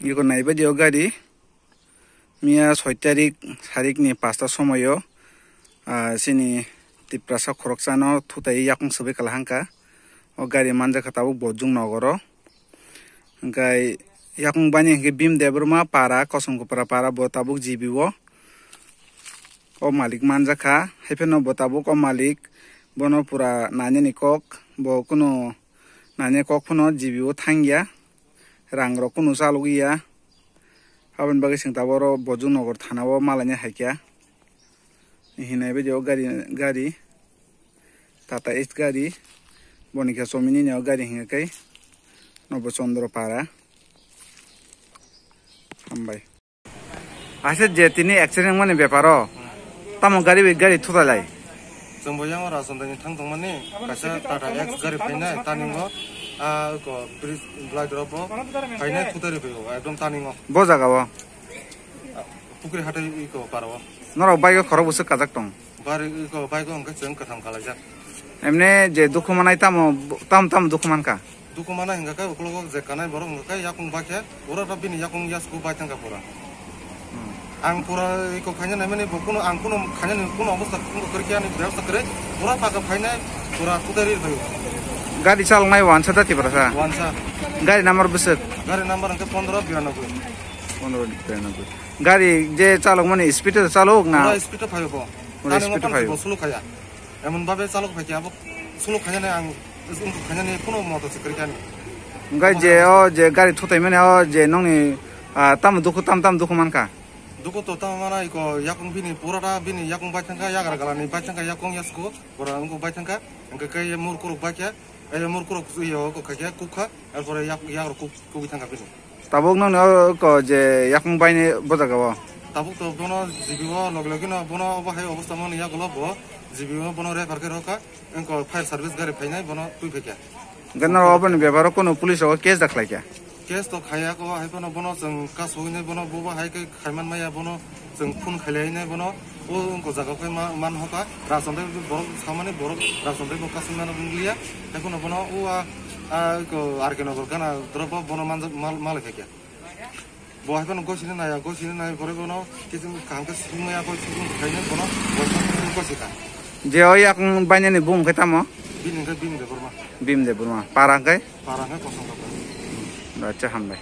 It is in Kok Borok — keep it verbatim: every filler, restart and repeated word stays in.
Iko naibaidi o gari miya soi tarik, sarikni pasta somoyo, ah, chini Tiprasa khoroksano thutai yakung swbai kala hangka. O gari manjakha tabuk Bojong nogoro. Hingkai yakung bani hingke Bim Debbarma para, Kosom Kopra para, bo tabuk G B o. O malik manjakha, haipheno bo tabuk o malik, bono pura nainani kok, bo kunu nainani kok phano G B o thangya, rang rok kunu chalogya. Aboni bagwi chwng tabuk oro Bojong nogor thana o malaina haikya. Hinai bai o gari, gari, Tata Ace gari, boni khe chomini ni o gari hingkhe Nobo Chandra para. Hambai. Ase je tini accident mani beparo, tamo gari bai gari thutalai. Chwng bo yang ora sondai ni thang tongmani, kaisa Tata X gari phainai, taningo, ah, ko bridge blai drop o, phainai thutari phaio, ekdom taningo. Bo jaga o? Pukri hatai iko paro. Norok bike o khorok bwswk kajak tong? Bari iko bike o hwnkhe chwng kwtham kalaijak. Emne je dukhu manai tamo, tam tam dukhu mankha? Dukhu mana hingka khe ukulok je kanai borok hingka khe yakung bai khe oro ta bini yakung yasku bai thangka pura. Hmm. Ang pura iko khaina naimani bo kuno ang kuno khaina ni kuno obostha kuno kwrwi khe ani byabostha kwrwi pura paka phainai pura kudari phaio. Gari chaloknai wansa da Tiprasa? Wansa. Gari number bwswk? Gari number hingke pondro biranoboi. Pondro biranoboi. Gari je chalok mani speed o chalok na? Pura speed o phaio bo. Pura speed o phaio. Tani mo sulu khaya. Emon babe chalok phaikhe abo sulu khainani ang, wngkuk khainani kuno moto se kwrwi kani. Hingke je o je gari thutai mani o je nongni, ah, tamo dukhu, tam tam dukhu mankha? Dukhu to tamo mana iko yakung bini purata bini yakung bai thangkha, yagra galani bai thangkha, yakung yasku pura wngkuk bai thangkha. Hingke khe murkuruk bai khe, eh, murkuruk iyo ko khaikhe kukha, erpore yak, yagra kuk, kugui thangkha bini. Tabuk nokni o ko je yakung baini bo jaga o? Tabuk to bono G B o log logino bono obo hai obostha mani yagulo bo G B o bono refer khe rokha, engko fire service gari phainai bono twi phaikha. Hingke norok oboni bebaro kunu police rogo case da khlaikha? Case to khaiya ko, hai bono bono chwng kasu hwnwi bono bo bo hai khe khaiman maya bono. Chwng phone khailai nai bono, o wngkha jaga khe ma-, man hoka, Rajchandra borok samani borok Rajchandra bo kasing mano wngya, haikhe bono o a, a ko R K Nagar gana drop bo bono manjak mal, malai khaikha. Bo haikhe no gosini naya, gosini nai pore bono kiching kaham khe sumaya ko sumung khaina bono bo sumung gosika. Je o yakung bainani bung khe tamo? Bini khe Bim Debbarma. Bim Debbarma. Para khe? Para khe Kosom Kopra. Acha, hambai.